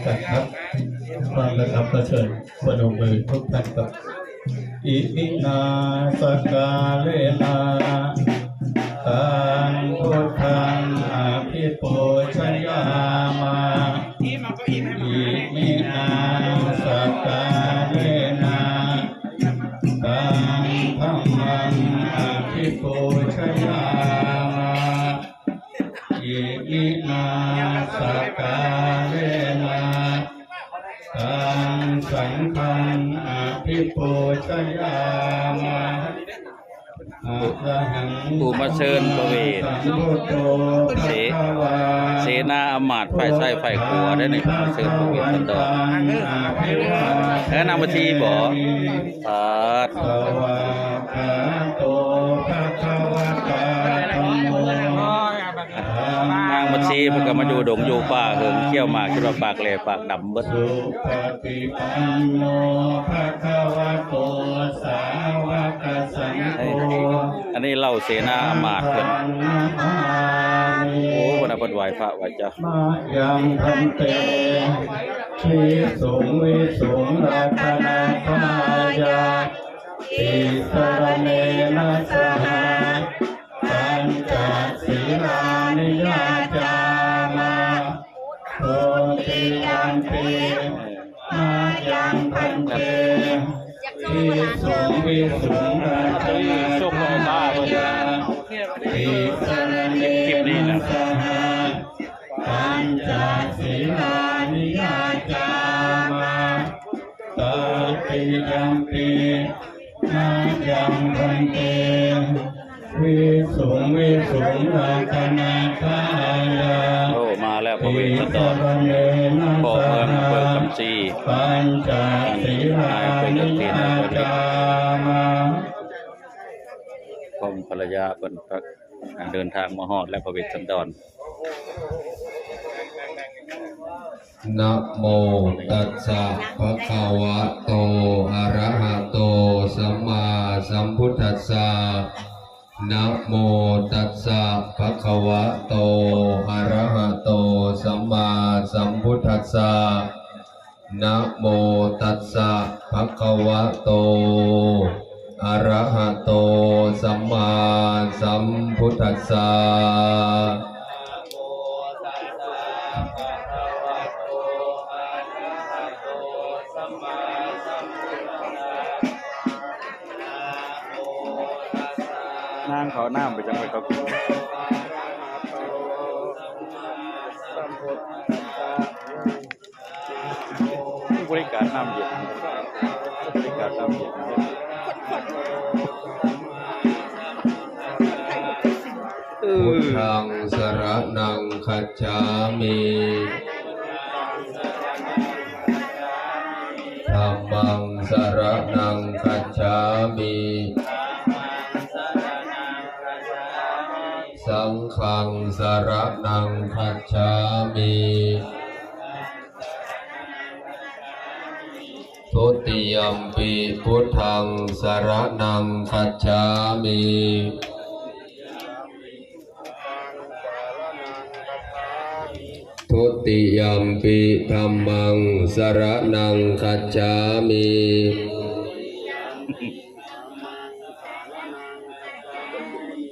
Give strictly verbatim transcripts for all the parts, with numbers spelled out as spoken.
กันครับ พร้อมแล้วครับ ก็เชิญพนมมือทุกท่านครับ อิมินาสกาเลนะ ตังพุทธังอภิปูชยามะ อิมินาสกาเลนะ ตังธัมมังอภิปูชยามะ อิมินาสกาเลนะ ตังสังฆังอภิปูชยามะ อะระหัง ผู้มาเชิญพระเวท สัมพุทโธ เส ภะคะวา เสนาอำมาตย์ฝ่ายซ้ายฝ่ายขวาได้ในผู้มาเชิญพระเวทสันดร อภิวาเท แล้วนำมาทีบ่ มิ ปาด สวากขาโต ภะคะวะตา ธัมโม ธัมมัง นางมัทสีเพิ่นก็มาอยู่ดงอยู่ป่าเหิงเขี้ยวหมาก คิดว่าปากแหล่ปากดำเบิด สุปฏิปันโน ภะคะวะโต สาวกสังโฆ อันนี้เหล่าเสนาอำมาตย์เพิ่น โอ้ เพิ่นน่ะเพิ่นไหว้พระไหว้เจ้า มะยังพันเต ภิกขุง ภิกขุง รัตตะนัตถายะ ติสรเณนะสหะ ปัญจสีลานิยาจามะ ทุติยัมปิ มะยังพันเต ภิกขุง ภิกขุง รัตตะนัตถายะ ติสรเณนะสหะ ปัญจสีลานิยาจามะ ตติยัมปิ มะยังพันเต ภิกขุง ภิกขุง รัตตะนัตถายะ โอ้ มาแล้วพระเวทสันดร พ่อเมืองอำเภอคำซี ปัญจสีลานิยาจามะ พร้อมภรรยาเพิ่นก็เดินทางมาฮอดแล้วพระเวทสันดร นะโมตัสสะ ภะคะวะโต อะระหะโต สัมมาสัมพุทธัสสะ นะโมตัสสะ ภะคะวะโต อะระหะโต สัมมาสัมพุทธัสสะ นะโมตัสสะ ภะคะวะโต อะระหะโต สัมมาสัมพุทธัสสะ นางเขาน้ำไปจังไปเขากิน บริการน้ำเย็น บริการน้ำเย็น เออ พุทธังสรณังคัจฉามิ ธัมมังสรณังคัจฉามิ สังฆังสรณังคัจฉามิ ทุติยัมปิพุทธังสรณังคัจฉามิ ทุติยัมปิธัมมังสรณังคัจฉามิ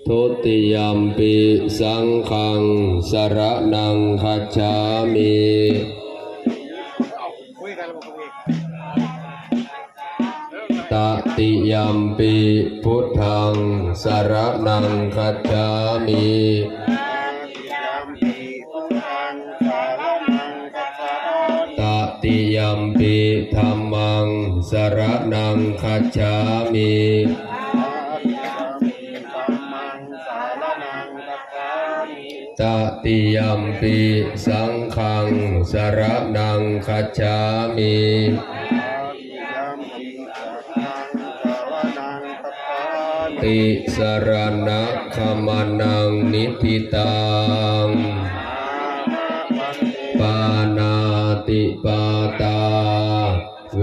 ทุติยัมปิสังฆังสรณังคัจฉามิ ตติยัมปิพุทธังสรณังคัจฉามิ ตติยัมปิธัมมังสรณังคัจฉามิ ตติยัมปิสังฆังสรณังคัจฉามิ ติสรณะขมนังนิทิตัง ปานาติปาตา เว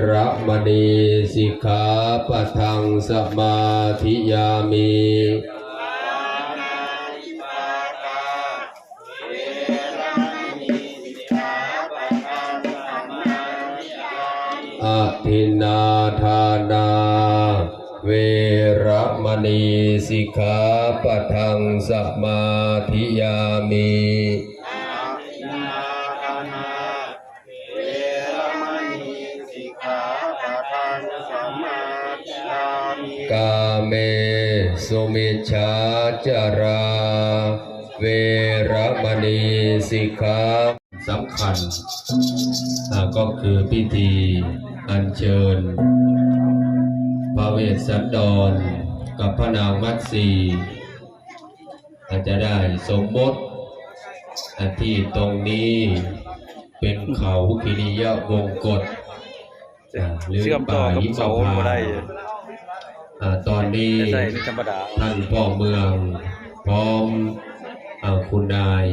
ระมณี สิกขาปะทังสมาธิยามิ ปานาติปาตา เวระมณี สิกขาปะ ทินนาทานา เวระมณีสิกขาปะทังสมาธิยามิ อาทินนาทานา เวระมณีสิกขาปะทังสมาธิยามิ กาเมสุมิจฉาจารา เวระมณีสิกขา สำคัญ อ่า ก็คือพิธีอัญเชิญ พระเวสสันดร กับพระนางมัตสี อาจจะได้สมมติ อ่า ที่ตรงนี้เป็นเขาคิริยวงกฏ อ่า หรือ เชื่อมต่อกับเสาบ่ได้ อ่า ตอนนี้ แต่ใส่นี่ธรรมดา ท่านพ่อเมืองพร้อม อ่า คุณนาย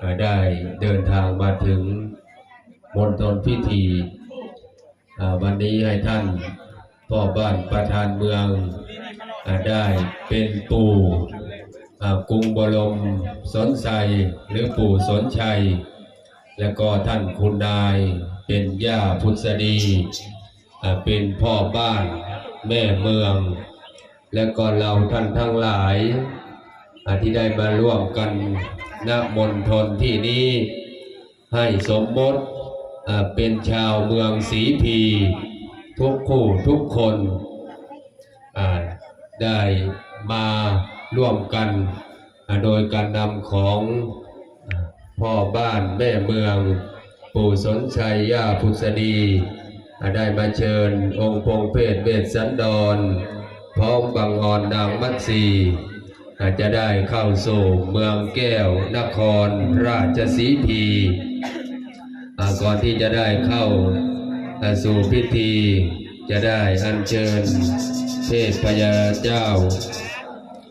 อ่า ได้เดินทางมาถึงมณฑลพิธี อ่า วันนี้ให้ท่านพ่อบ้านประธานเมือง อ่า ได้เป็นปู่ อ่า กรุงบรมสนชัย หรือปู่สนชัย และก็ท่านคุณนายเป็นย่าพุทธดี อ่า เป็นพ่อบ้านแม่เมือง และก็เราท่านทั้งหลาย อ่า ที่ได้มาร่วมกัน ณ มณฑลที่นี้ ให้สมมติ อ่า เป็นชาวเมืองสีพี ทุกคู่ทุกคน อ่า ได้มาร่วมกัน อ่า โดยการนำของ อ่า พ่อบ้านแม่เมือง ปู่สนชัยย่าพุทธดี อ่า ได้มาเชิญองค์พงเพศเวสสันดร พร้อมบังออนนางมัตสี อ่า จะได้เข้าสู่เมืองแก้วนครราชสีพี อ่า ก่อนที่จะได้เข้า อ่า สู่พิธี จะได้อัญเชิญเทพยาเจ้า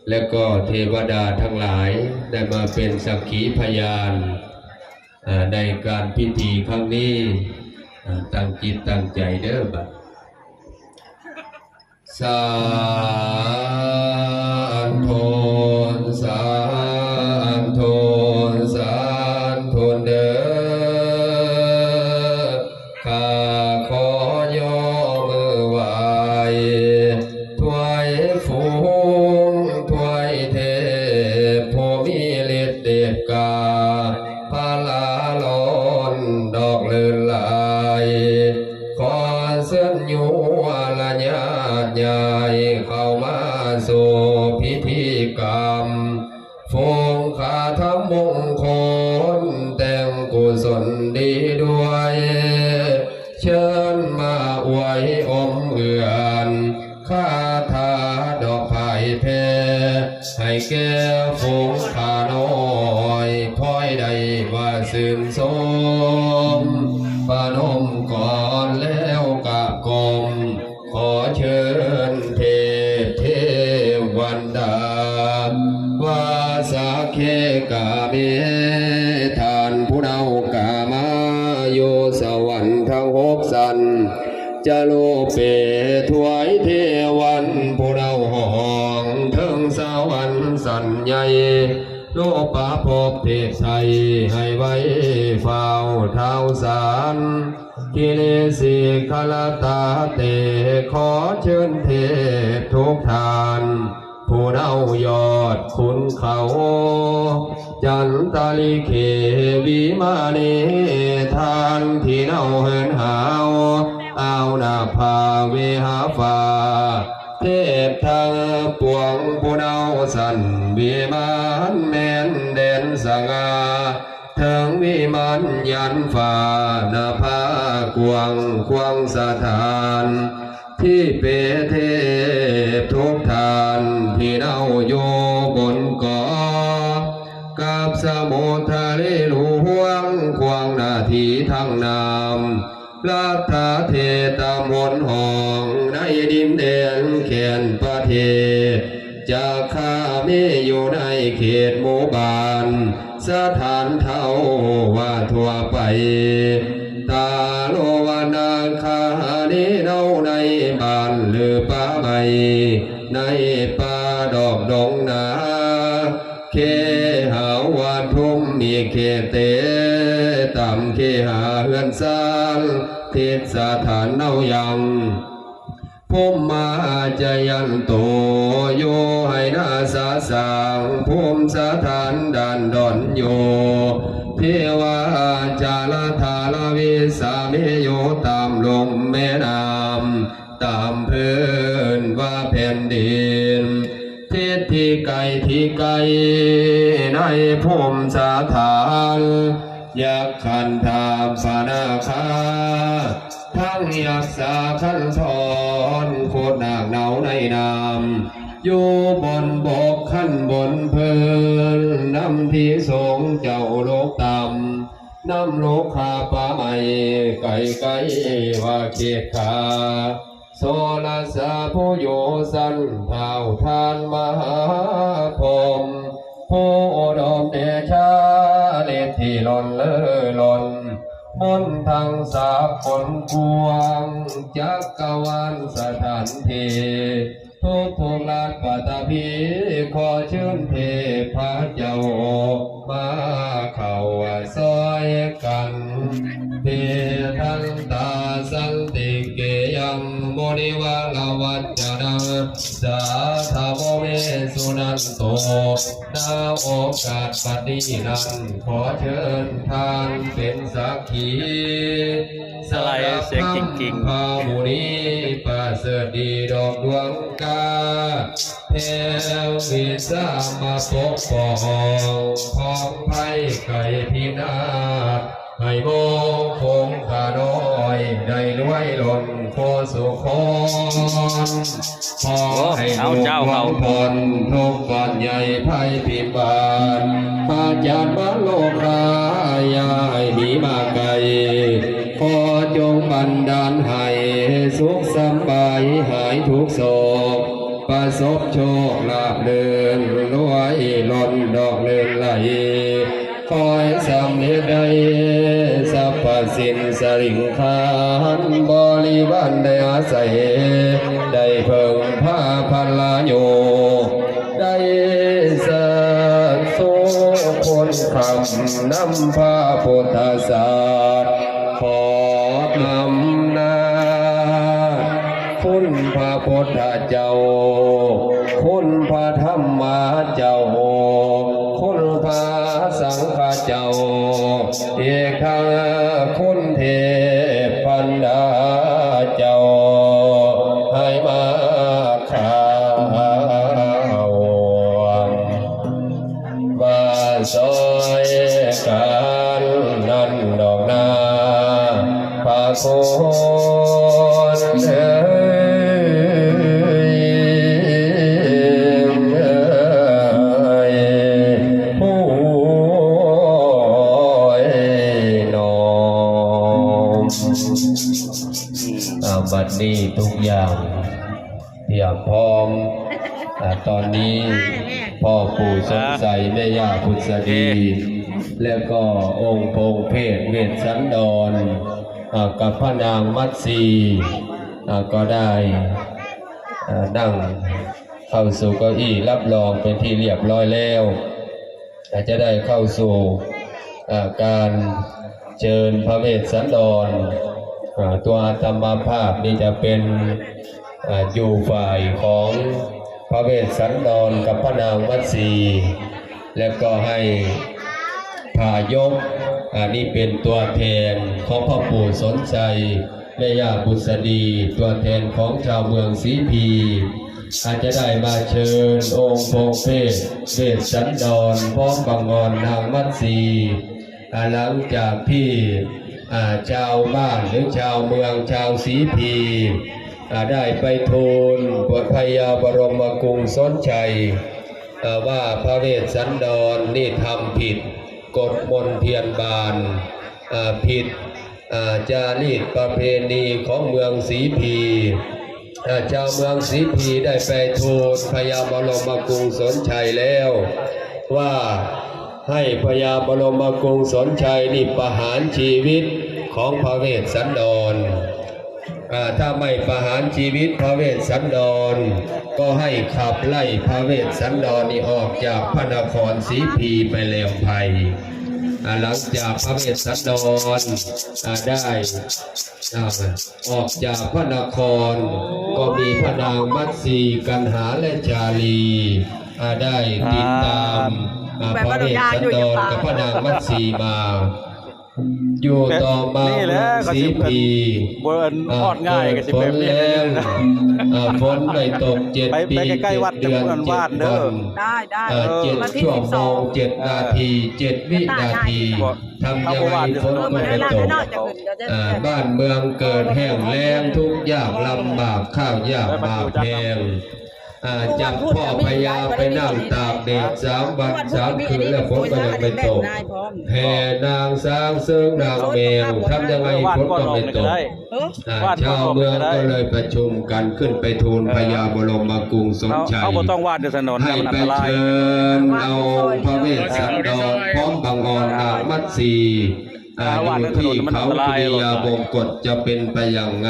และก็เทวดาทั้งหลายได้มาเป็นสักขีพยาน อ่า ในการพิธีครั้งนี้ อ่า ตั้งจิตตั้งใจเด้อบัด สาธุ สาธุ สาธุเด้อ ข้าขอยกมือไหว้ ถวายฝูง ถวายเทพ ผู้มีฤทธิ์เดชกล้า พลาล้นดอกเลื่อนไหล ขอเชิญอยู่ละญาติใหญ่ เข้ามาสู่พิธีกรรม ฝูงข้าทำมงคล แต่งกุศลดีด้วย เชิญมาอวยอมเอือน คาถาดอกไผ่แผ่ ให้แก่ฝูงข้าน้อย พลอยได้ว่าชื่นชม ประนมก่อนแล้วกะก้ม ขอเชิญเทพเทวันดา ว่าสักเคกาเม ท่านผู้เนากามา อยู่สวรรค์ทั้งหกชั้น จะโลเปถวายเทวันผู้เดาห้อง เทิงสวรรค์สันใหญ่ โลปาพบเทพไทย ให้ไว้เฝ้าท้าวสาร กิเลสีคลตาเต ขอเชิญเทพทุกท่าน ผู้เดายอดคุณเขา จันตลิเควิมานี ท่านที่เดาเหินหาว เอาหน้าผาเวหาฟ้า เทพทั้งปวงผู้เดาสันวิมานแม่นแดนสง่า เทิงวิมานยันฟ้าหน้าผากว้างขวางสถาน ที่เปเทพทุกท่านที่เดาอยู่บนกอ กับสมุทรทะเลหลวงขวางหน้าที่ทางน้ำ รัฐเทตามนห้องในดินแดนแคว้นประเทศ จะข้ามีอยู่ในเขตหมู่บ้าน สถานเท่าว่าทั่วไป ตาโลวนาคาเนเนาในบ้านหรือป่าไม้ ในป่าดอกดงนา เคหาวัตถุมมีเคเต ตามเคหาเฮือน สารทิศสถานเนายัง พรหมาจยันโต โย ไหหน้าสาสาง ภูมิสถานด่านดอนโย เทวาจาราธาราวิสาเมโย ตามลมแม่น้ำ ตามพื้นว่าแผ่นดิน ทิศที่ไกลที่ไกลในภูมิสถาน ยักษ์ขันธาพนาคา ทั้งยักษ์สาขันธร โคตรนาคเนาในน้ำ อยู่บนบกขั้นบนพื้น นำที่สูงเจ้าโลกต่ำ นำโลกขาป่าไม้ ไกลไกลว่าเขตขา โสรสาผู้อยู่สันเท้าทานมหาพรหม ผู้อุดมเดชาฤทธิ์ที่ล้นเล่อล้น มนต์ทั้งสากลกว้าง จักรวาลสถานที่ ทุกทุกรัฐปฐพี ขอเชิญเทพเจ้า มาเข้าซอยกัน เททันตาสันติเกยัง มุนิวรวัจจนัง สาธโมเมสุนันโต ณ โอกาสบัดนี้นั้น ขอเชิญท่านเป็นสักขี สไลด์เสียงกิ่งๆ พระมุนีประเสริฐดีดอกดวงกา แผ่วิสามาปกป้องพ้องไพร่ไก่พินาศ ให้โมคงขาน้อย ได้รวยล้นโคสุคน ขอให้ เอาเจ้า ลูกหลวง เขา พ้นทุกข์ก้อนใหญ่ภัยพิบัติ พาจาดมาโลกร้าย อย่าให้มีมาไกล ขอจงบันดาลให้สุขสำบาย หายทุกข์โศก ประสบโชคลาภเลื่อนรวยล้นดอกเลื่อนไหล คอยสำเร็จได้สรรพสิ่งสริงคาร บริวารได้อาศัย ได้เพิ่งพาพลาโย ได้สักสุคนคำนำพระพุทธศาสตร์ ขออำนาจ คุณพระพุทธเจ้า คุณพระธรรมเจ้า คุณพระสังฆเจ้า อีกทั้งคุณเทพบรรดาเจ้า ให้มาข้า ว่าซอยกันนั่นดอกนา พระคุณเอ้ย ผู้ยหนอ อ่า บัดนี้ทุกอย่าง เตรียมพร้อม อ่า ตอนนี้พ่อปู่สมใส แม่ย่าพุทธดี แล้วก็องค์พงเพศเวสสันดร อ่า กับพระนางมัตสี อ่า ก็ได้ อ่า นั่งเข้าสู่เก้าอี้รับรองเป็นที่เรียบร้อยแล้ว อาจจะได้เข้าสู่ อ่า การเชิญพระเวสสันดร อ่า ตัวอาตมาภาพนี่จะเป็น อ่า อยู่ฝ่ายของพระเวสสันดรกับพระนางมัตสี และก็ให้พายก อ่า นี่เป็นตัวแทนของพ่อปู่สนใจ แม่ย่าบุษดี ตัวแทนของชาวเมืองสีพี อาจจะได้มาเชิญองค์พงเพศเวสสันดร พร้อมบังออนนางมัตสี อ่า หลังจากที่ อ่า ชาวบ้านหรือชาวเมืองชาวสีพี อ่า ได้ไปทูลบทพญาบรมกรุงสนชัย อ่า ว่าพระเวสสันดรนี่ทำผิดกฎมนเทียนบาน อ่า ผิด อ่า จารีตประเพณีของเมืองสีพี อ่า ชาวเมืองสีพีได้ไปทูลพญาบรมกรุงสนชัยแล้ว ว่าให้พญาบรมกรุงสนชัยนี่ประหารชีวิตของพระเวสสันดร อ่า ถ้าไม่ประหารชีวิตพระเวสสันดร ก็ให้ขับไล่พระเวสสันดรนี่ออกจากพระนครสีพีไปแล้วไพร่ อ่าหลังจากพระเวสสันดรอ่าได้อ่าออกจากพระนคร ก็มีพระนางมัตสีกันหาและชาลีอ่าได้ติดตามอ่าพระเวสสันดรกับพระนางมัตสีมา อยู่ต่อมา นี่แหละ เมืองสีพี ก็สิเป็น เบิ่ง อ่า ฮอดง่าย เกิด ก็สิเป็น ฝนแล้ง นี่แหละ อ่า ฝนไม่ตกเจ็ด ไป ปี ไปใกล้ๆ เจ็ด วัด เดือน จังหวัด เจ็ด บ้านเด้อ วัน ได้ได้ อ่า เออ เจ็ด วันที่ ชั่วโมง สิบสอง เจ็ด นาที เจ็ด วินาที ทำยังไงฝนก็ไม่ตก เออ มันได้ได้ อ่า บ้านเมืองเกิดแห้งแล้ง ทุกข์ยากลำบาก ข้าวยากหมากแพง อ่า จับพ่อพญาไปนั่งตากแดดสามวันสามคืนแล้วฝนก็ยังไม่ตก แห่นางช้างเซิ่งนางแมว ทำยังไงฝนก็ไม่ตก อ่า ชาวเมืองก็เลยประชุมกันขึ้นไปทูลพญาบรมกรุงสนชัย เอา เอา บ่ต้องวาดเด้อ ถนน ให้ไปเชิญเอาองค์พระเวสสันดรพร้อมบังออนนางมัตสี อ่า อยู่ที่เขากิริยาบงกฎจะเป็นไปอย่างไง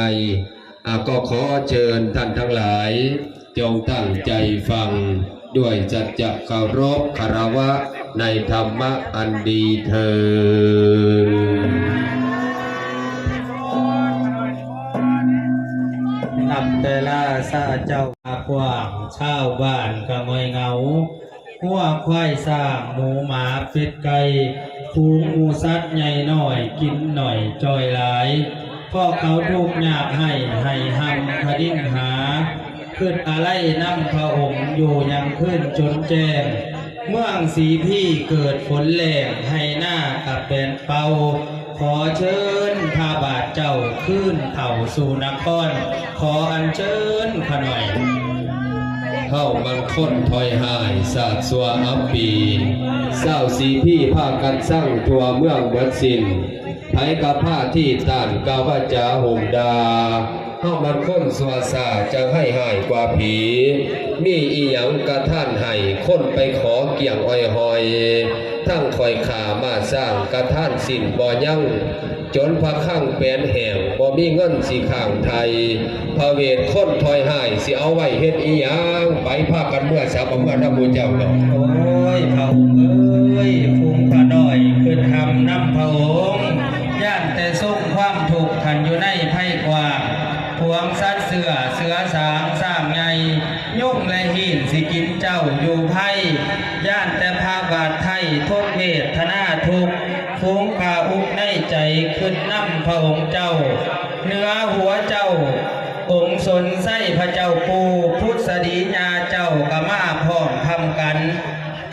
อ่า ก็ขอเชิญท่านทั้งหลาย จงตั้งใจฟังด้วยสัจจะเคารพคารวะในธรรมะอันดีเทอญ นับแต่ราชาเจ้า กว้าง ชาวบ้านก็เมื่อยเหงา งัวควายช้างหมูหมาเป็ดไก่ ฝูงหมูสัตว์ใหญ่น้อย กินหน่อยจ่อยหลาย เพราะเขาทุกข์ยากไห้ ไห้หำคะนิงหา คิดอาลัยนำพระองค์อยู่ยังคืนจนแจ้ง เมืองสีพีเกิดฝนแล้ง ไฮ่นากะแปนเป่า ขอเชิญพระบาทเจ้าคืนเข้าสู่นคร ขออัญเชิญขะหน่อย เฮามันคนถอยห่าย สาดซัวอับปี ซาวสีพีพากันซังทั่วเมืองเบิดสิ้น ไผกะพาทีต้านกะวาจาโหมด่า เฮามันคนซัวซ่าจั่งไฮ่ฮ้ายกว่าผี มีอิหยังกะทานไห้ คนไปขอเกี้ยงอ้อยฮ้อย ทั้งข้อยข้าม้าช้างกะทานสิ้นบ่ยัง จนพระคลังแปนแห้ง บ่มีเงินสิค้างไถ่ พระเวทคนถอยห่ายสิเอาไว้เฮ็ดอิหยัง ไปพากันเมือซะ บ่เมือนำหมู่เจ้าดอก โอ้ย พระองค์เอ้ย ฝูงข้าน้อยคิดหำนำพระองค์ ย้านแต่ทรงความทุกข์ คันอยู่ในไพกว้าง ผวงสัตว์เสื้อ เสือสาง ช้างใหญ่ ยุงและฮีนสิกินเจ้าอยู่ไพ ย้านแต่พระบาทไทยทนเวทนาทุกข์ ฝูงข้าอุกในใจคิดนำพระองค์เจ้า เหนือหัวเจ้า องค์สนไส้พระเจ้าปู่ พุทธสดีญาเจ้าก็มาพร้อมพำกัน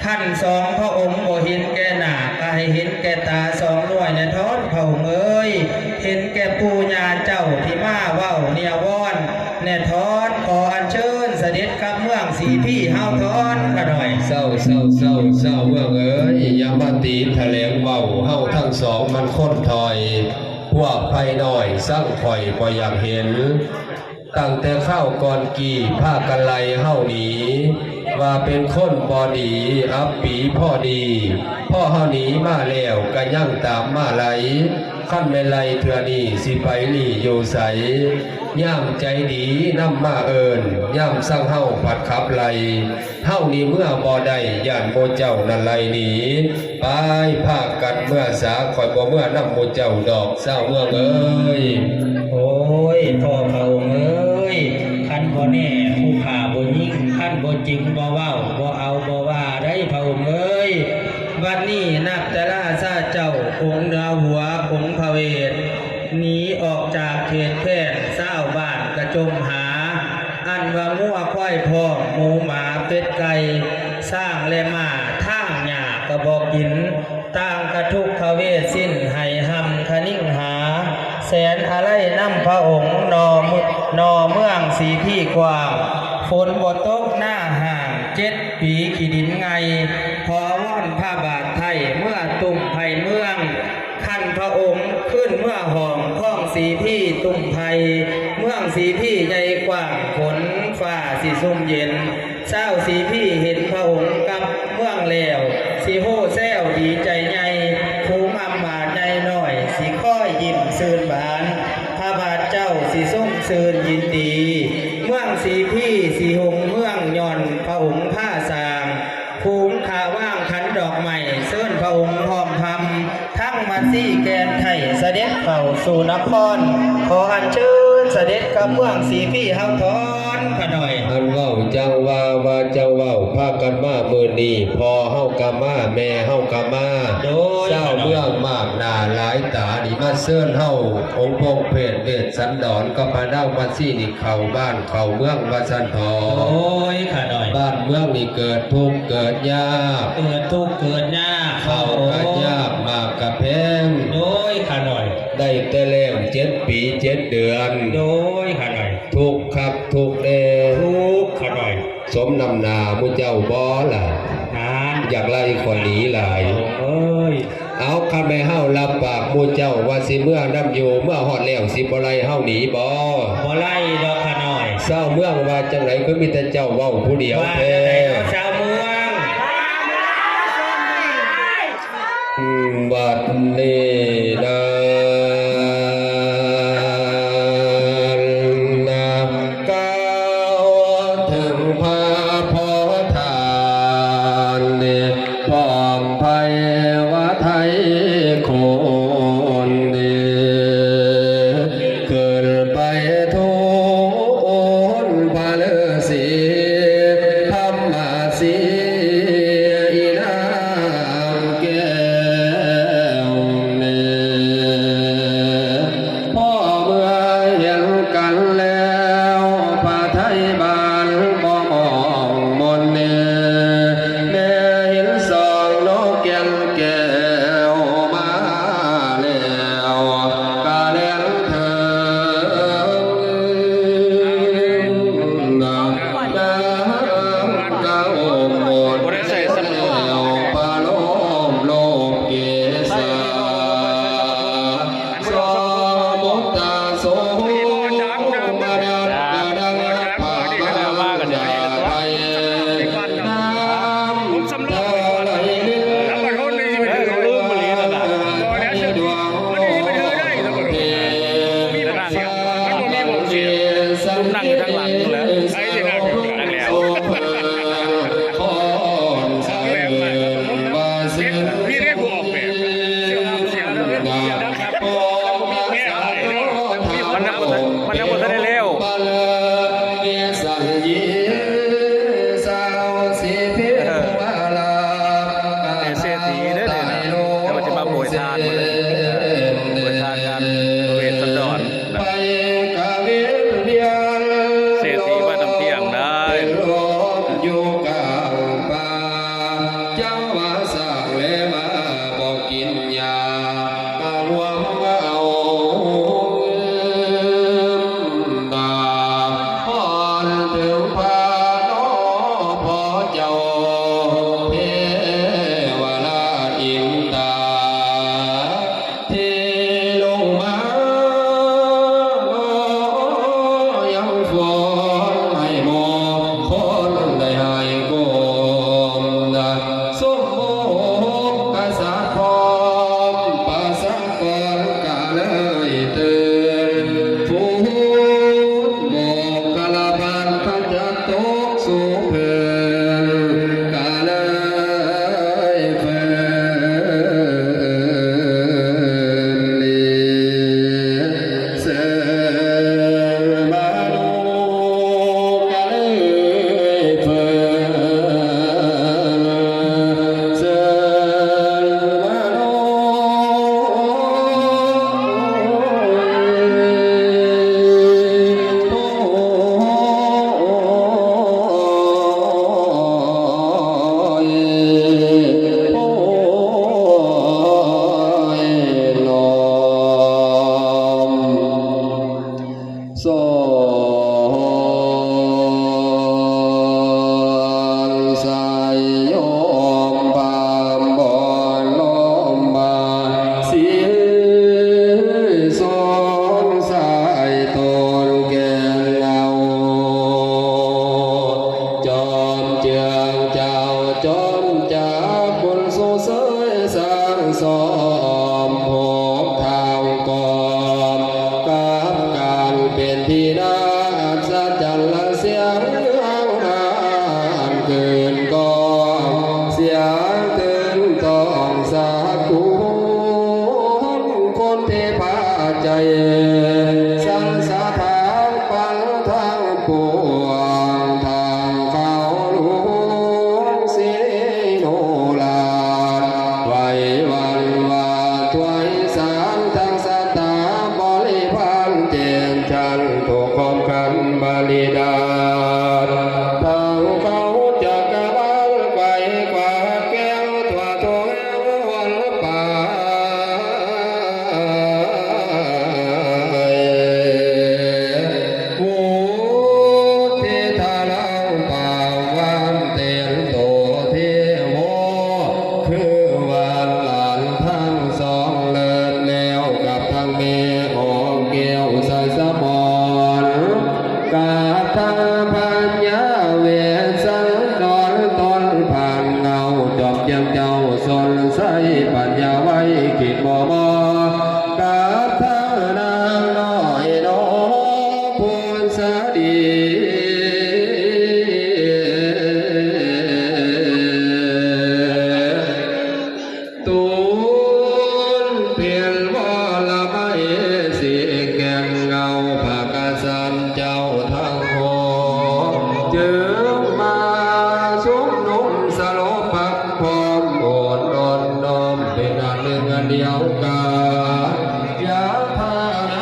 คันสองพระองค์บ่เห็นแก่หน้า ก็ให้เห็นแก่ตาสองหน่วยแน่ทอนพระองค์เอ้ย เห็นแก่ปู่ย่าเจ้าที่มาเว้าเนียวอนแน่ทอน ขออัญเชิญเสด็จกลับเมืองสีพีเฮาทอนขะหน่อย เศร้า เศร้า เศร้า เศร้า เมืองเอ้ย อย่ามาตีแถลงเว้า เฮาทั้งสองมันคนถอย พวกไพน้อยซังข่อยบ่อยากเห็น ตั้งแต่คราวก่อนกี้พากันไล่เฮาหนี ว่าเป็นคนบ่ดี อับปีพอดี พอเฮาหนีมาแล้วก็ยังตามมาไล่ คันแม่นไล่เทื่อนี้สิไปลี้อยู่ไส ยามใจดีนำมาเอิ้น ยามซังเฮาผัดขับไล่ เฮานี่เมือบ่ได้ ย้านหมู่เจ้านั่นไล่หนี ไป พากันเมือสา ข่อยบ่เมือนำหมู่เจ้าดอก ซาวเมืองเอ้ย โอ้ย พ่อพระองค์เอ้ย คันบ่แน่ผู้ข้าบ่ยิง คันบ่จริงบ่เว้า บ่เอาบ่ว่าได้พระองค์เอ้ย บัดนี้นับแต่ราชาเจ้า องค์เหนือหัว องค์พระเวท หนีออกจากเขตแคว้น ซาวบ้านกะจมหา อันว่างัวควายพร้อม หมูหมาเป็ดไก่ ช้างและม้า ทางหญ้าก็บ่กิน ต่างกะทุกขเวทสิ้น ไห้หำคะนิงหา แสนอาลัยนำพระองค์ นอเมืองสีพีกว้าง ฝนบ่ตกนาแห้ง เจ็ดปีขี้ดินไง ขอวอนพระบาทไทย เมือตุ้มไพเมือง คันพระองค์คืนเมือห้องคองสีพีตุ้มไพ เมืองสีพีใหญ่กว้าง ฝนฟ้าสิซุ่มเย็น ซาวสีพีเห็นพระองค์กลับเมืองแล้ว สิโห่แซวดีใจใหญ่ ฝูงอำมาตย์ใหญ่น้อย สิคอยยิ้มซื่นบาน พระบาทเจ้าสิซุ่มซื่นยินดี เมืองสีพีสิฮุ่งเฮืองย้อนพระองค์พาสร้าง ฝูงข้าว่างขันดอกไม้ เชิญพระองค์พร้อมพำ สีแก่นไทยเสด็จเข้าสู่นคร ขออัญเชิญเสด็จกับเมืองศรีพีเฮาทอนขะหน่อย อันเว้าจังว่า ว่าจังเว้า พากันมามื้อนี้ พ่อเฮากะมา แม่เฮากะมา โดย ชาวเมืองมากหน้าหลายตานี่มาเชิญเฮา องค์พงษ์เพชรเวสสันดรกับพระนางมัสสีนี่เข้าบ้านเข้าเมืองว่าซั่นเถาะ โดยขะหน่อย บ้านเมืองนี่เกิดทุกข์เกิดยาก เกิดทุกข์เกิดยาก ข้าวกะยาก หมากกะแพง โดยขะหน่อย ได้แต่แล้งเจ็ดปีเจ็ดเดือน โดยขะหน่อย ทุกข์คักทุกข์แน่ ทุกข์ขะหน่อย สมน้ำหน้าหมู่เจ้าบ่ล่ะ นาน อยากไล่ข้อยหนีหลาย เอ้ย เอา คันแม่นเฮารับปากหมู่เจ้าว่าสิเมือนำอยู่ เมือฮอดแล้วสิบ่ไล่เฮาหนีบ่ บ่ไล่ดอกขะหน่อย ชาวเมืองว่าจังได๋ คือมีแต่เจ้าเว้าผู้เดียวแท้ ว่าจังได๋เนาะชาวเมือง อืม บัดนี้นะ นะ กล่าวถึงพระโพธิ์ทาน พร้อมไพร่วาไทยโคน ขึ้นไปทูลพระฤๅษี พรหมสีอีนางแก้ว บริดา ทั้งเขาจักรวาลไขว่คว้าแก้วทั่วทุกแห่งหนไป ผู้ที่ทาลาป่าววางเต็มโตเทโว คือวานหลานทั้งสองเลิศแล้วกับทั้งแม่ออกแก้วสายสมร กาตาปัญญาเวสสันดรตนผ่านเงาจอมเจียงเจ้าสนใสปัญญาไว้ขีดบ่มอกาตานางน้อยนกพูนสาดี ตูนเปลี่ยนวรไมสีแก่นเงาพระกษัตริย์เจ้าทั้งหกจึงมาชุมนุมสลบพักพร้อมโอดนอนน้อมเป็นอันหนึ่งอันเดียวกัน ยาทาใน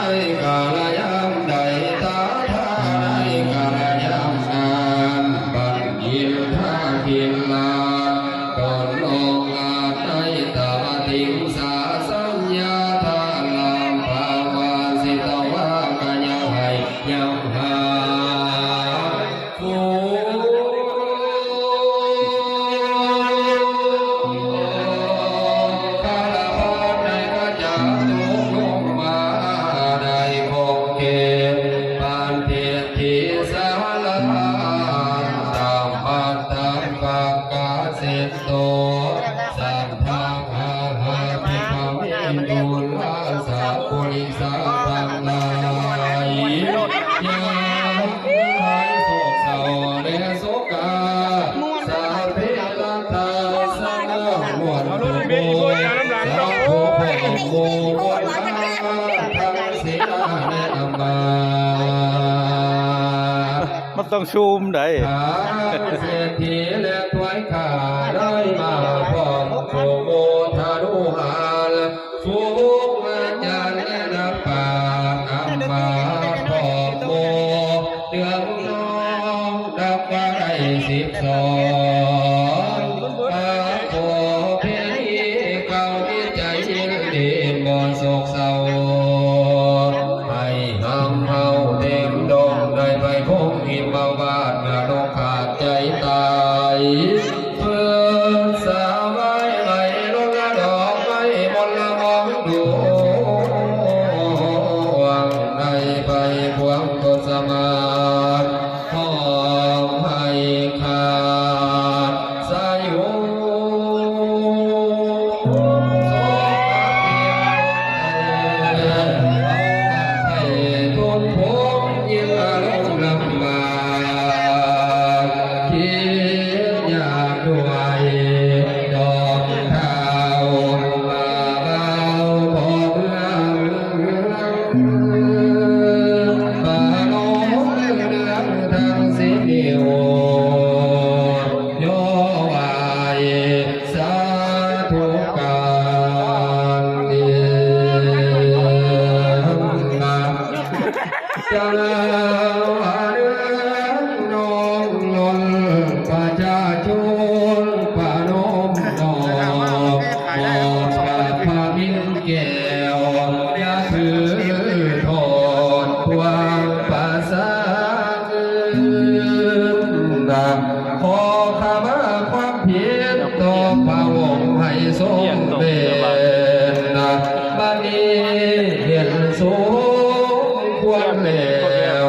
กาลยามใด ตาทาในกาลยามนั้น บัณฑิตทากินลา ตนองอาจในตวติงสาสัญญาทาลามภาวาสิตวากะยังให้ยังหา ผู้คารวะในพระเจ้าทุกองค์มาได้คงเขต ปานเทพธิสารา ตามพันธะประกาศสิทโต สัพพังอาหาภิกขเว ดูราสะปุริสะตังหลาย ยาหายโศกเศร้าและโศกา สัพเพละตาสะนะหวันตุโม สาธุพระองค์โม ทั้งสีลาและอำมาตย์ มันต้องซูมได้ ทางเศรษฐีและถวายข้าได้มาพร้อมโสโมทานุหาร สุขอาจารย์และนักปราชญ์นำมาพร้อมโม เดืองน้องนับว่าได้สิบสอง พระโพธิเก้ามีใจยินดีบ่โศกเศร้า ให้หำเฮาเต็มดงได้ไปคงหิมพานต์ เมื่อดงขาดใจตาย เพื่อสาวไว้ให้ลงดอกไม้มนต์ละมองดวง ได้ไปควงตนสมาธิ ขอให้ขาดสายุ ให้ทุนพงยิ่งอารมณ์ลำบาก คิดอยากด้วยดอกเท้ามาเบาขอเมือง ปาโนเรื่องทางสินิวโยไหวสาธุการเดชะ เจ้าเรื่องน้องนนท์ประชาชนประนมน้อมมอบกับพระมิตรแก้ว อย่าถือโทษทวงประสาท ขอขมาความผิดต่อพระองค์ให้ทรงเป็นบัดนี้เห็นสมควรแล้ว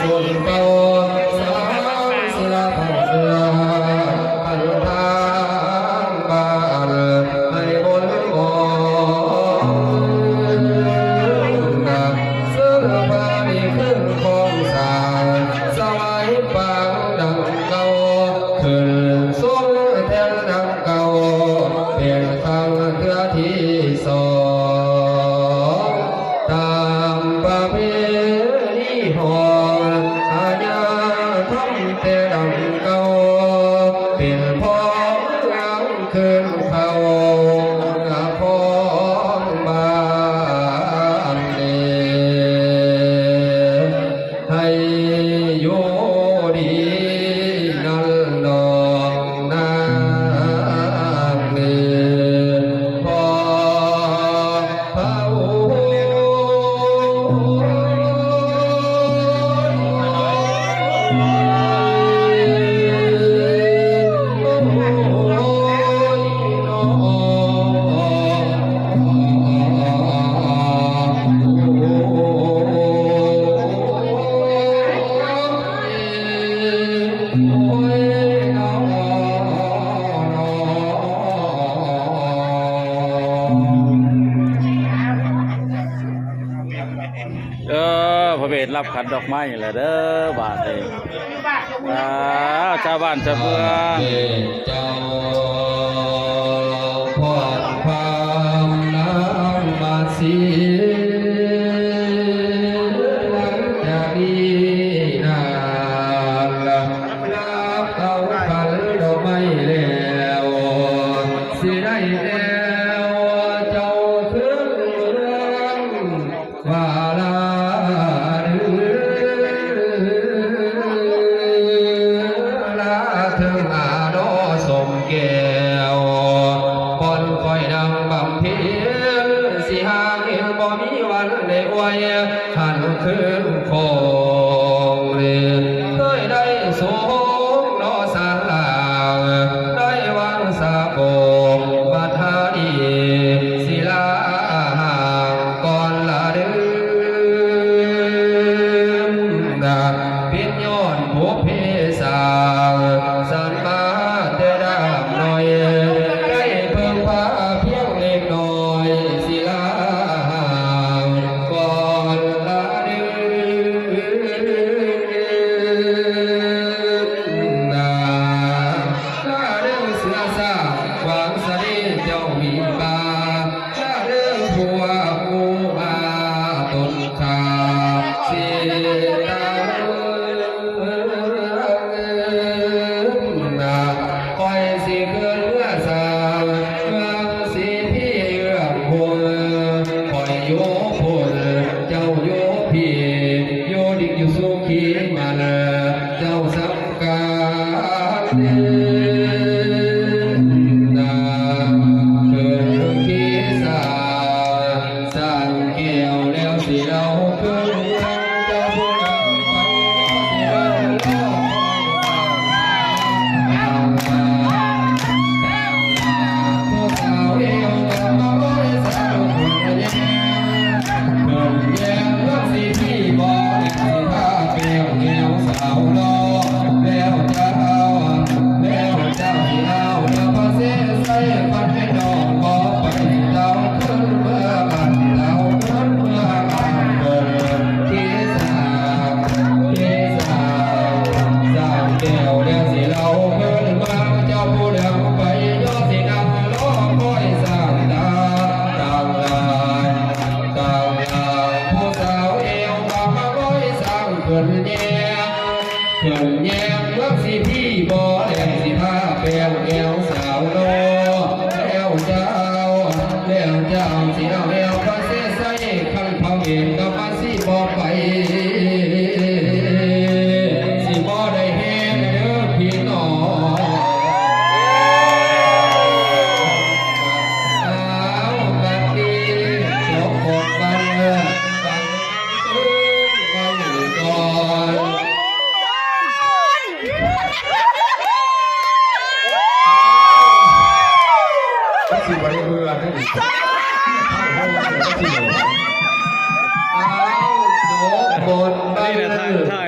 บุญเก่าสร้างเสื้อผ้าเสื้อ พันทางบ้านให้บนหมอน เสื้อผ้ามีเครื่องของสร้าง สวายปางดังเก่า ขึ้นทรงแทนดังเก่า เป็นครั้งเทื่อที่สอง ตามประเพณีห้องอาญาทำแต่ดังเก่า เป็นพ้องหลังคืนเข้าละพ้องบ้านเด ให้อยู่ดีนั่นดอกนางเด้อ พ่อพระโอเออ พระเวทรับขันดอกไม้แหละเด้อบาดนี้ อ่า ชาวบ้านชาวเมือง เจ้าพรพามนางมาสี หลังจากนี้นานละ รับเอาขันดอกไม้แล้ว สิได้แอวเจ้าคืนเมือง ว่าลาเด้อ ลาเถิงอาดอสมแก้ว ปอนข่อยนั่งบำเพ็ญ สิหาเงินบ่มีวันได้อวย หันคืนคงเรียน เคยได้สูงนอสารลาง ได้วังสาโกงบัดหาดี ศิลาห่างก่อนละเดิมนะ เป็นย้อนบุพเพสร้างสรรค์มาแต่ดามน้อย ได้เพิ่งพาเพียงเล็กน้อย ศิลาห่างก่อนละเดิมนะ ละเดิมเสือสร้างขวางเสน่ห์เจ้ามีมา ถ้าเรื่องผัวผู้มาตนขาดสิตาหน้า คอยสิเกินเมื่อสาวเมืองสีพี่เอื้อมบุญ คอยอยู่พุ้นเจ้าอยู่พี่ อยู่ดิกอยู่สุขีมาลา เจ้าสำคัญเด้อ นางเกิดขี้สา สร้างแก้วแล้วสิเล่าเพิ่นเจ้าผู้นำไปสิเล่าเล่าคอยสร้างทางมา ผู้สาวเอวกำมาบริสาวคนเดียว เพิ่นแย้งว่าสิพี่บ่แลสิพาแป้งแนวสาวรอ แล้วเจ้า แล้วเจ้าสิเอาแล้วพระเสสใส่ปัดให้น้องบ่ไป เจ้าขึ้นเมื่อบ้าน เจ้าขึ้นเมื่อบ้าน เปิดที่สามที่สาม สามแก้วแล้วสิเล่าเพิ่นมา เจ้าผู้แล้วไปยอดสินั่งรอคอยสร้างตาต่างหลาย กลางทางผู้สาวแอวมามาร้อยสร้างเขินแยง เขินแยงเมืองสิพี่บ่แดงสิทาแป้งแอวสาวน้อ แล้วเจ้า แล้วเจ้าสิเอาแอวพระเสสใส่ คันพระเวรกรรมสิบ่ไป สิบ่ได้แฮงเด้อพี่น้อง เอาบัดนี้จบของบันเลิกฟังคืนไว้ก่อน สิไว้เพื่อให้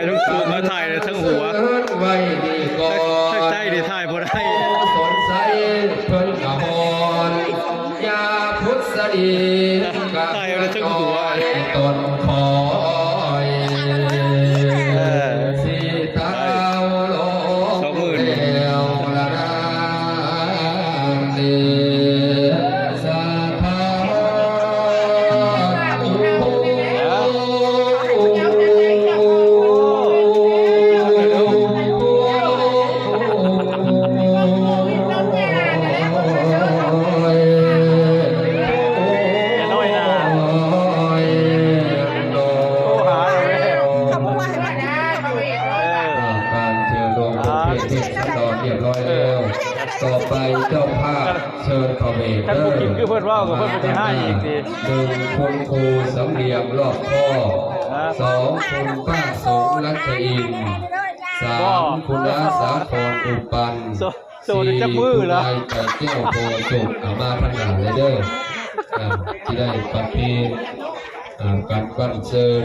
ทั้งสูงมาถ่ายเลยทั้งหัว ไว้ดีก่อน ทั้งใต้ดีถ่ายบ่ได้ สนใสเพิ่นกะฮอน ยาพุทธสลีกะ ถ่ายเอาเลยทั้งหัว ต้นคอย เออ สีเทาลง สองหมื่น แล้วละนา การเชิญลงประเภทเทพสันดรเรียบร้อยแล้ว ต่อไปเจ้าภาพเชิญพระเวท ท่านผู้กินคือเพิ่นเว้ากับเพิ่นบ่ได้ให้อีกสิ หนึ่งคุณครูสำเนียงรอบคอบ ฮะ สองคุณป้าสงรัชอินทร์ สามคุณน้าสาครอุปัน โซ โซได้จักมื้อละ สี่คุณนายไก่แก้วโพสุข เอามาทางหน้าเลยเด้อ อ่า ที่ได้ประเพณ อ่า การบั้นเชิญ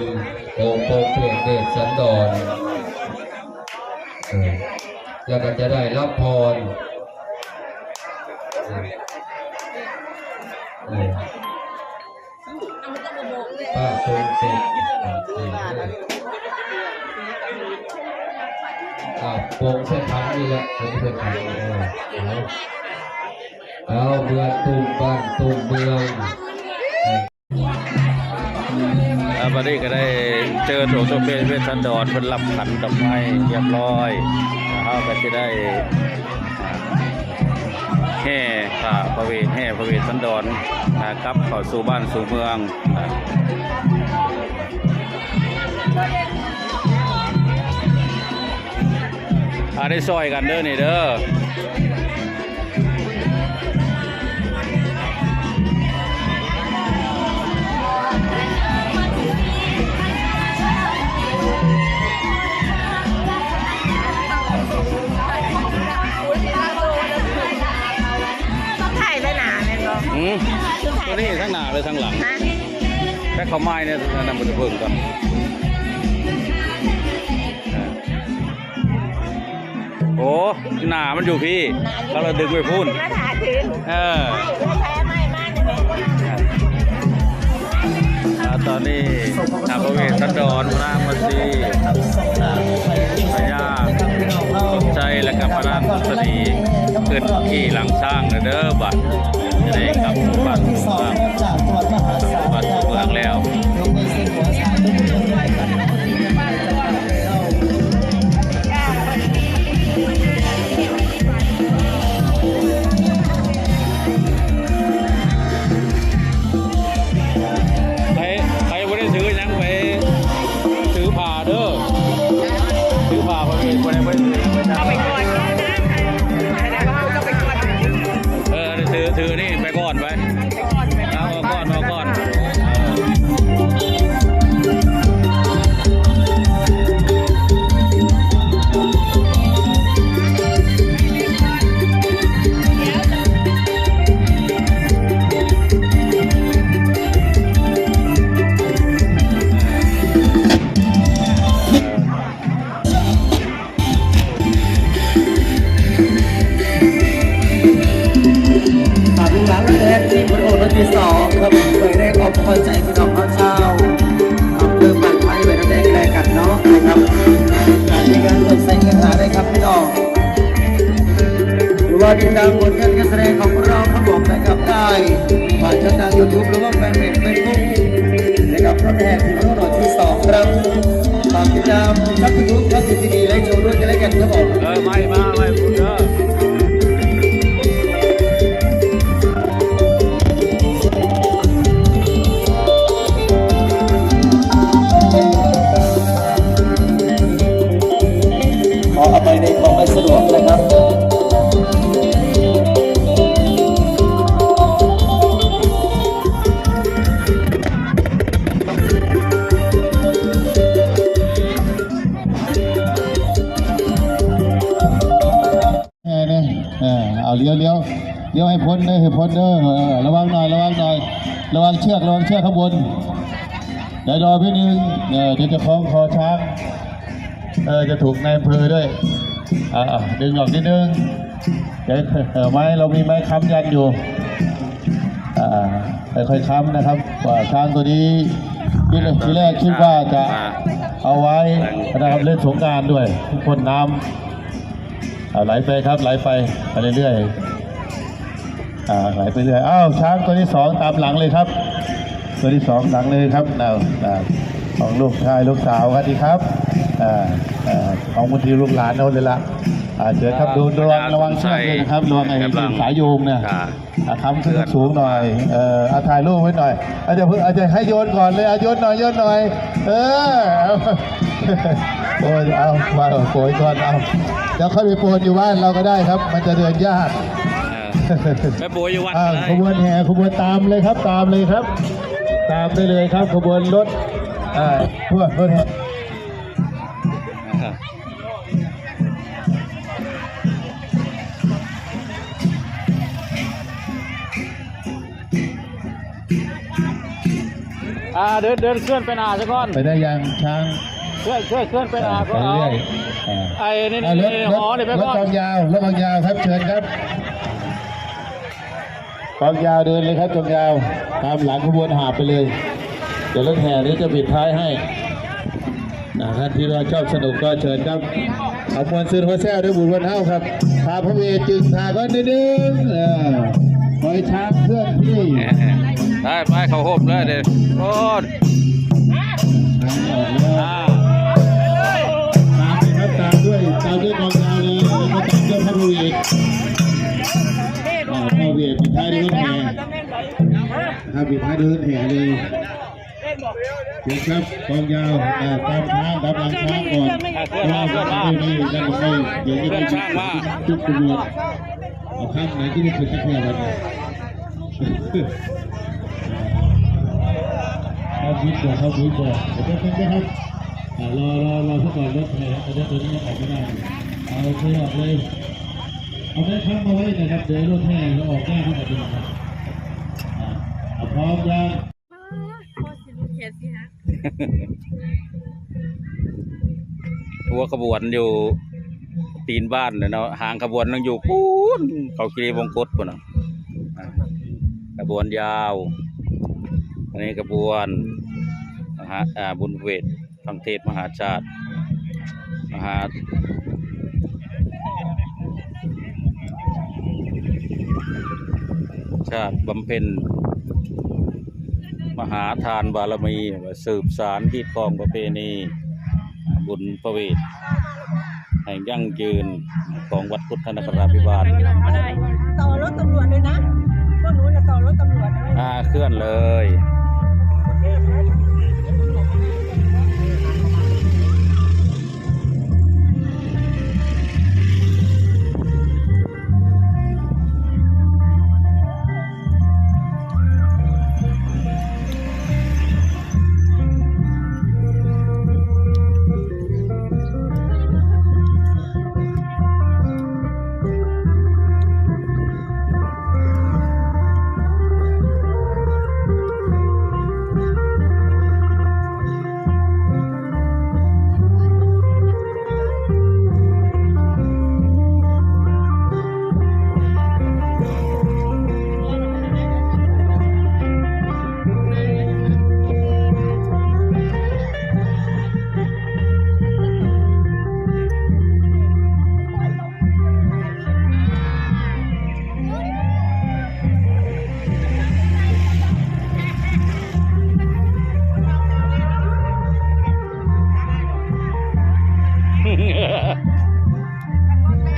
องค์พระเทพเทพสันดร เออ แล้วก็จะได้รับพร เออ ป้าคงเสร็จ อ่า ปงเส้นทางนี่แหละ ปงเส้นทาง เออ เอา เอา เมืองตุ่มบ้านตุ่มเมือง แล้วบัดนี้ก็ได้เจอหลวงเจ้าเปรตเวสสันดร เพิ่นรับขันดอกไม้เรียบร้อย เฮาก็สิได้ แห่พระพระเวท แห่พระเวสสันดร อ่า กลับเข้าสู่บ้านสู่เมือง อ่า อ่า ได้ซอยกันเด้อนี่เด้อ ต้องถ่ายไปหนาแม่นบ่ อืม ต้องถ่าย ตัวนี้ทั้งหน้าเลยทั้งหลัง ฮะ แต่เขาไม้เนี่ยนำไปเบิ่งก่อน โอ้ หนามันอยู่พี่ หนาอยู่ เราดึงไปพูน มาถ่ายถึง เออ ไม่ ไม่ ไม่ ไม่ อ่า ตอนนี้ อ่า พระเวสสันดร พระนางมัตสี อ่า พญาสมชัย และกับพระนางทัศนี ขึ้นขี่หลังช้างแล้วเด้อ บัด จะได้กลับสู่บ้านสู่เมือง สู่บ้านสู่เมืองแล้ว ใคร ใครบ่ได้ถือหยังไป ถือผ้าเด้อ ถือผ้าไป บ่ได้ บ่ได้ถือหยังไป เอาไปก่อน เออ ถือ ถือนี่ไปก่อนไป เอาออกก่อน ออกก่อน ฝากลูกหลานและแอดทีมบนโอนวันที่สองครับ เผยแรกออกพอใจพี่น้องเฮาชาวอำเภอบ้านไผ่ไว้นำแดงแลกันเนาะนะครับ การมีการร่วมใส่เงินหาได้ครับพี่น้อง หรือว่าติดตามผลงานการแสดงของพวกเราครับผมนะครับ ได้ผ่านช่องทาง YouTube หรือว่าแฟนเพจ Facebook นะครับ พระแพงพิมพ์โนดที่สองครับ ฝากติดตามช่อง YouTube ครับ ซีซีดี และโชว์ด้วยกันและกันครับผม เออ ไม่มา ไม่พูดเด้อ ขออภัยในความไม่สะดวกนะครับ เออเนี่ย เออ เอาเลี้ยว เลี้ยว เลี้ยวให้พ้นเด้อ ให้พ้นเด้อ เออ ระวังหน่อย ระวังหน่อย ระวังเชือก ระวังเชือกข้างบน เดี๋ยวรอพี่นึง เออ เดี๋ยวจะคล้องคอช้าง เออ จะถูกนายอำเภอด้วย อ่า ดึงออกนิดนึง เดี๋ยว เออ ไม้ เรามีไม้ค้ำยันอยู่ อ่า ค่อยๆค้ำนะครับ ว่าช้างตัวนี้ ที่แรก ที่แรกคิดว่าจะเอาไว้นะครับ เล่นสงกรานต์ด้วย พ่นน้ำ อ่า ไหลไปครับ ไหลไป ไปเรื่อยๆ อ่า ไหลไปเรื่อย อ้าว ช้างตัวที่สองตามหลังเลยครับ ตัวที่สองหลังเลยครับ น่ะ น่ะ ของลูกชายลูกสาวครับ ดีครับ อ่า อ่า ของบางทีลูกหลานเขาเลยละ อ่า เชิญครับ ดู ระวัง ระวังเชือกด้วยนะครับ ระวังไอ้ กำลัง สายโยงเนี่ย อ่า อ่า ค้ำขึ้นสูงหน่อย เออ เอาถ่ายรูปไว้หน่อย อาจจะเพิ่ง อาจจะให้โยนก่อนเลย เอาโยนหน่อย โยนหน่อย เออ เอา โอ้ย เอา มาโปรยก่อน เอา เดี๋ยวค่อยไปโปรยอยู่บ้านเราก็ได้ครับ มันจะเดินยาก เออ ไปโปรยอยู่วัด อ่า ก็ได้ ขบวนแห่ ขบวนตามเลยครับ ตามเลยครับ ตามได้เลยครับ ขบวนรถ อ่า พวกรถแห่ อ่า เดิน เดินเคลื่อนไปหน้าซะก่อน ไปได้ยังช้าง เคลื่อน เคลื่อน เคลื่อนไปหน้าก็เอา ไปเรื่อย อ่า ไอ้นี่ อ่ารถ นี่ รถ หอนี่ไป รถ ก่อน กองยาว รถกองยาวครับ เชิญครับ กองยาวเดินเลยครับ กองยาว ตามหลังขบวนหาบไปเลย เดี๋ยวรถแห่นี้จะปิดท้ายให้ นะ ท่านที่ว่าชอบสนุกก็เชิญครับ เอามวลซื่นหัวแซวด้วยบุญวันเฮาครับ พาพระเวทจึงพาก็นิดนึง เออ ปล่อยช้างเคลื่อนที่ ไป ไป เขาโฮมเลยเด้อ โอ้ย ทางออกแล้ว อ่า ตามไปครับ ตามด้วย ตามด้วยกองยาวเลย แล้วก็ตามด้วยพระพระเวท อ่า พระพระเวทปิดท้ายด้วยรถแห่ ครับ ปิดท้ายด้วยรถแห่เลย เชิญครับ กองยาว อ่า ตามช้าง ตามหลังช้างก่อน อ่า เคลื่อนมา เคลื่อนมา เคลื่อนมา เคลื่อนมา เดี๋ยวจะไปจุดตำรวจ เอาข้างไหนที่ไม่เคยจะเคลื่อนกัน เข้าพื้นก่อน เข้าพื้นก่อน เดี๋ยวแป๊บนึงนะครับ อ่า รอ รอ รอซะก่อน รถแห่ ตอนนี้ตัวนี้ยังออกไม่ได้ เอา โอเค ออกเลย เอาไม้ค้ำมาไว้นะครับ เดี๋ยวรถแห่จะออกยากนิดนึงนะครับ อ่า เอาพร้อมยัง หัวขบวนอยู่ตีนบ้านเลยเนาะ หางขบวนยังอยู่ปูน เขาคีรีวงกตปูนเนาะ อ่า ขบวนยาว อันนี้ขบวน มหา อ่า บุญเวท ฟังเทศน์มหาชาติ มหา ชาติบำเพ็ญ มหาทานบารมี สืบสานฮีดคองประเพณี บุญพระเวท แห่งยั่งยืนของวัดพุทธนคราภิบาล ต่อรถตำรวจเลยนะ พวกหนูจะต่อรถตำรวจเลย อ่า เคลื่อนเลย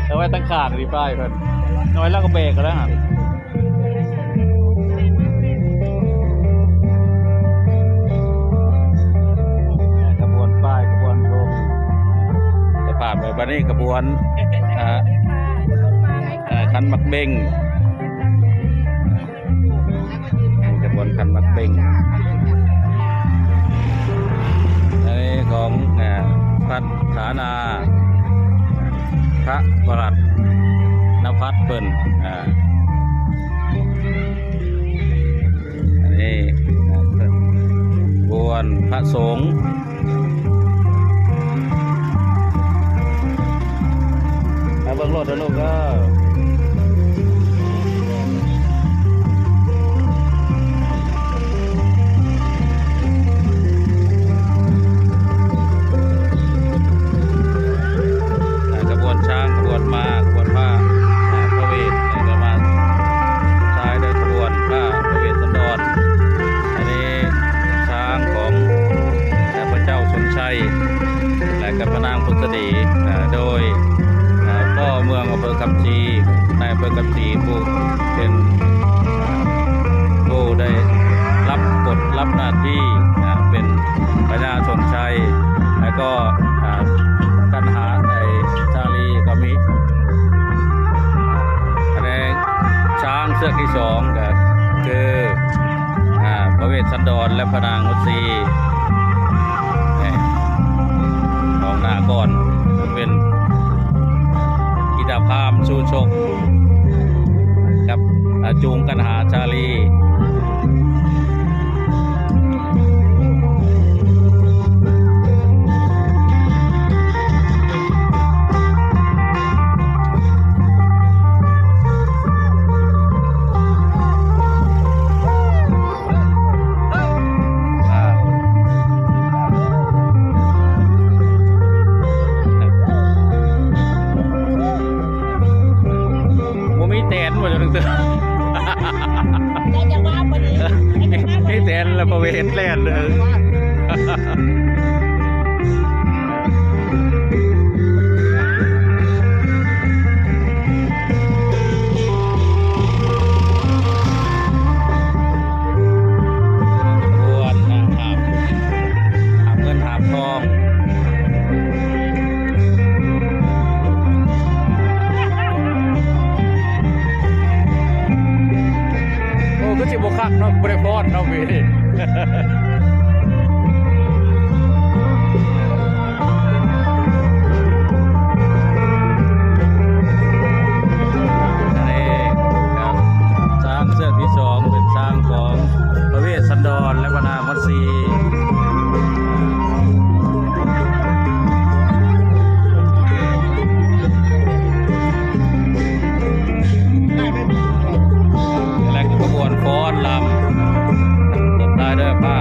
เอาไว้ตั้งขางดีป้ายเพิ่น น้อยแล้วก็เบรกก็แล้วหั่น ขบวนป้าย ขบวนธง จะผ่านไปบัดนี้ขบวน อ่า อ่า ขันหมากเบ่ง ขบวนขันหมากเบ่ง อันนี้ของ อ่า พัฒนา พระประหลัดนภัสเพิ่น อ่า อันนี้ ขบวนพระสงฆ์ เด้อลูกเด้อ อ่า ขบวนช้าง ขบวนม้า ขบวนผ้า อ่า พระเวท แล้วก็มาท้ายด้วยขบวนผ้าพระเวสสันดร อันนี้ช้างของ อ่า พระเจ้าสนชัย และกับพระนางผุสดี อ่า โดย อ่า พ่อเมืองอำเภอคำชี นายอำเภอคำชีผู้เป็น อ่า ผู้ได้รับบทรับหน้าที่ อ่า เป็นพญาสนชัย แล้วก็ อ่า กันหา ไอ้ชาลีก็มี อันนี้ช้างเชือกที่สองก็คือ อ่า พระเวสสันดรและพระนางมัตสี นี่ ของนาก่อนเป็นอิดาพามสู้ชก ครับ อ่า จูงกันหาชาลี บ่มีแตนบ่จังซั่น ได้จังหวะพอดี ได้จังหวะพอดี มีแตนแล้วพระเวทแล่นเลย ควรนะครับ หาบเงินหาบทอง โอ้ คือสิบ่คักเนาะ บ่ได้ฟ้อนเนาะ ปีนี้ นี่ครับ ช้างเชือกที่สองเป็นช้างของพระเวสสันดรและพระนางมัตสี และขบวนฟ้อนรำ ตบท้ายด้วยผ้า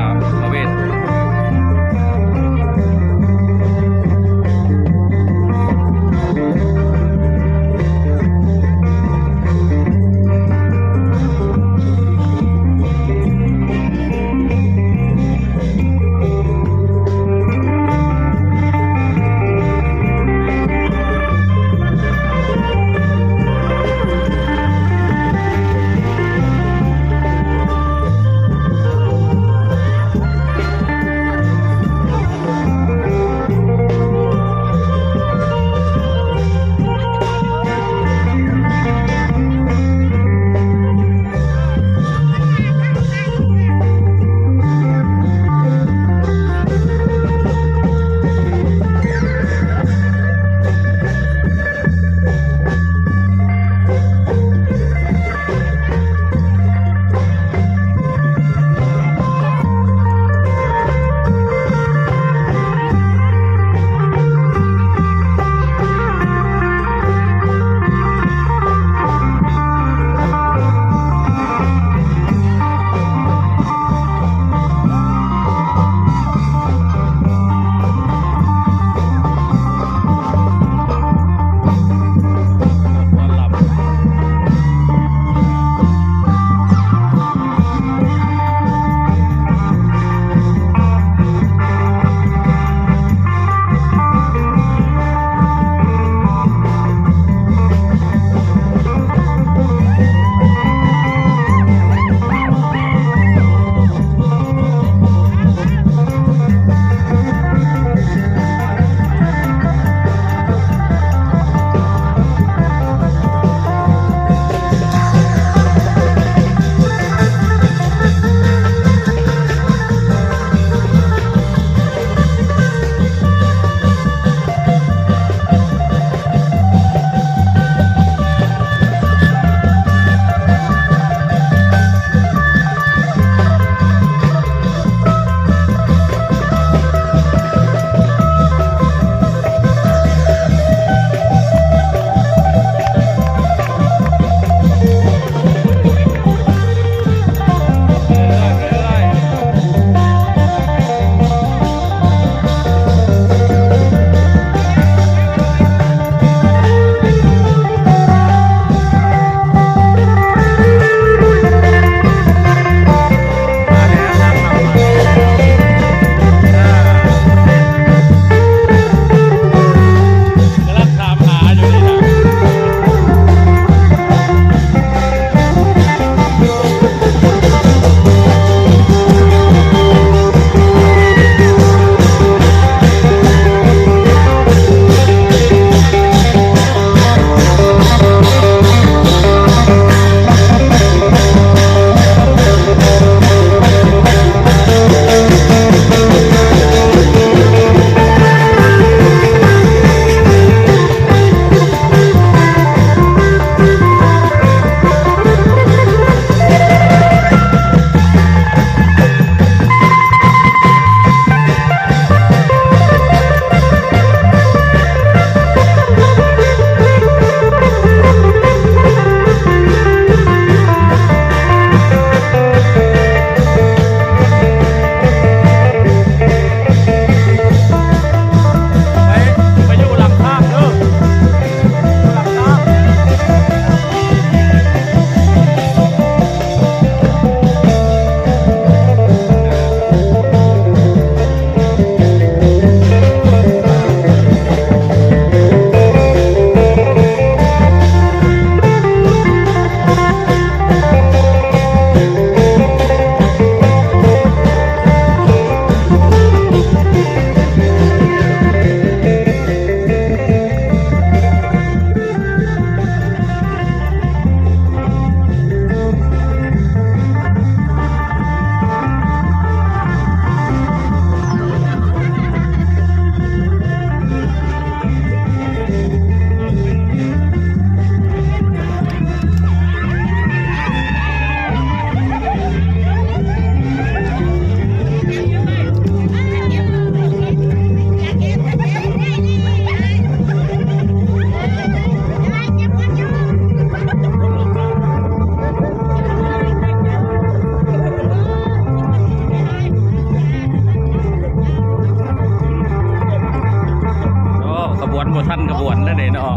ขบวนนั่นเองเนาะ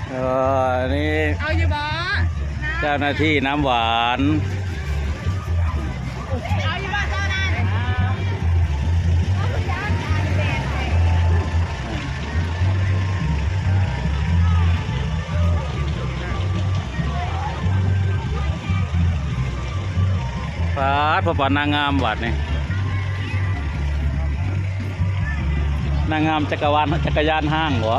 เออ นี่ เอาอยู่บ่ เจ้าหน้าที่น้ำหวาน เอาอยู่บ่ เจ้าหน้าที่ ปาด พอปานนางงามบัดนี่ นางงามจักรวาล จักรยานห้างเหรอ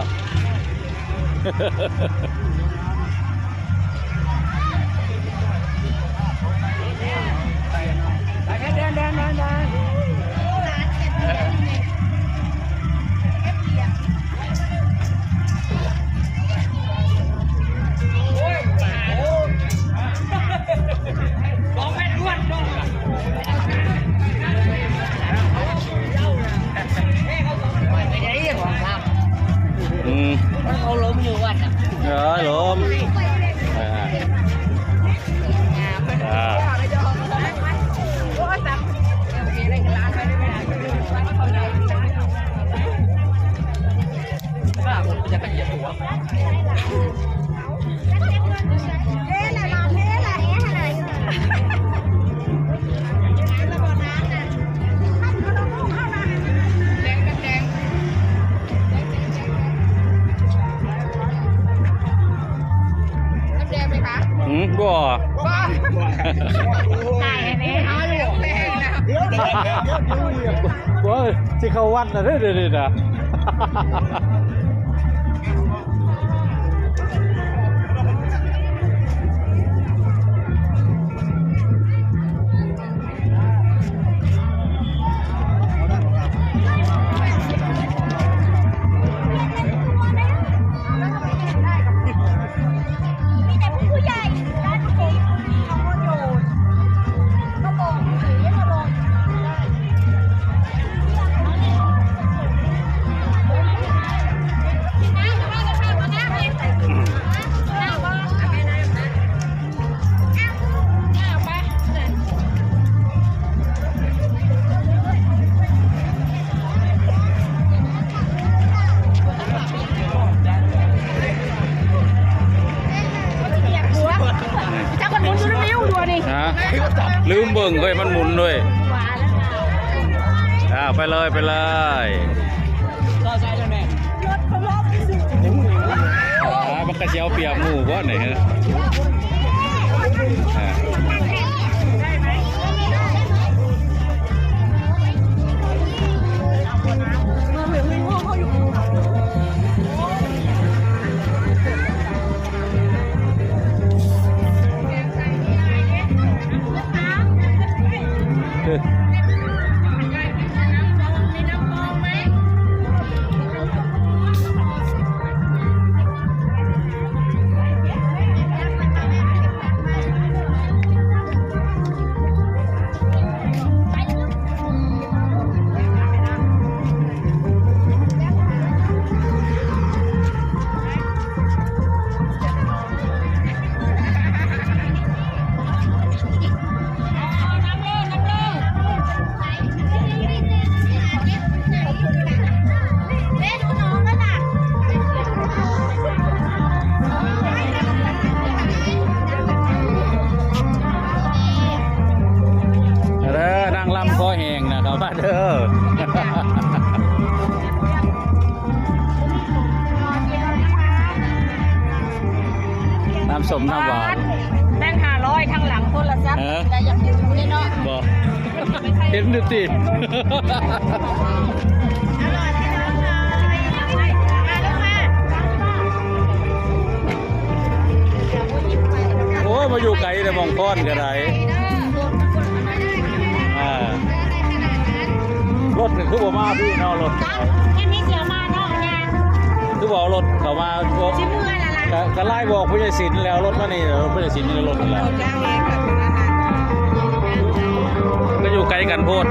อืม เขาล้มอยู่วัดอ่ะ เออ ล้ม อ่า อ่า น้ำแดงไหมคะ อืม บ่ บ่ ถ่ายให้แน่ เอาอยู่ เดี๋ยว เดี๋ยว เดี๋ยว เดี๋ยว เดี๋ยว เดี๋ยว โอ้ย สิเข้าวัดน่ะเด้อ เดี๋ยวนี้นะ มีแต่ผู้ใหญ่ด้านนี้ มีน้องโยน ก็บอกหรือว่าลง จักมันหมุนอยู่ในวิวอยู่นี่ ฮะ ลืมเบิ่งเฮ้ย มันหมุนด้วย อ่า ไปเลย ไปเลย อ่า มันก็สิเอาเปรียบหมู่บ่เนี่ยฮะ อ่า เด้อนางลำคอแห้งนะครับ มาเด้อ น้ำส้มน้ำหวาน แบงค์ห้าร้อยทางหลังโทรศัพท์ เออ แต่อยากกินอยู่นี่เนาะ บ่ เห็นดูติ อร่อยไหมคะ มาลูกมา โอ้ย มาอยู่ไกลเลย มองค้อนก็ได้ อ่า รถนี่คือบ่มาพี่เนาะ รถ แค่นี้เสียมาเนาะงาน คือบ่เอารถเข้ามา สิเมื่อยละล่ะ ก็ ก็ไล่บอกผู้ใหญ่ศิลป์แล้ว รถมานี่ รถผู้ใหญ่ศิลป์นี่ รถนี่แหละ จ้างเองค่ะ เป็น ไกลกันโพด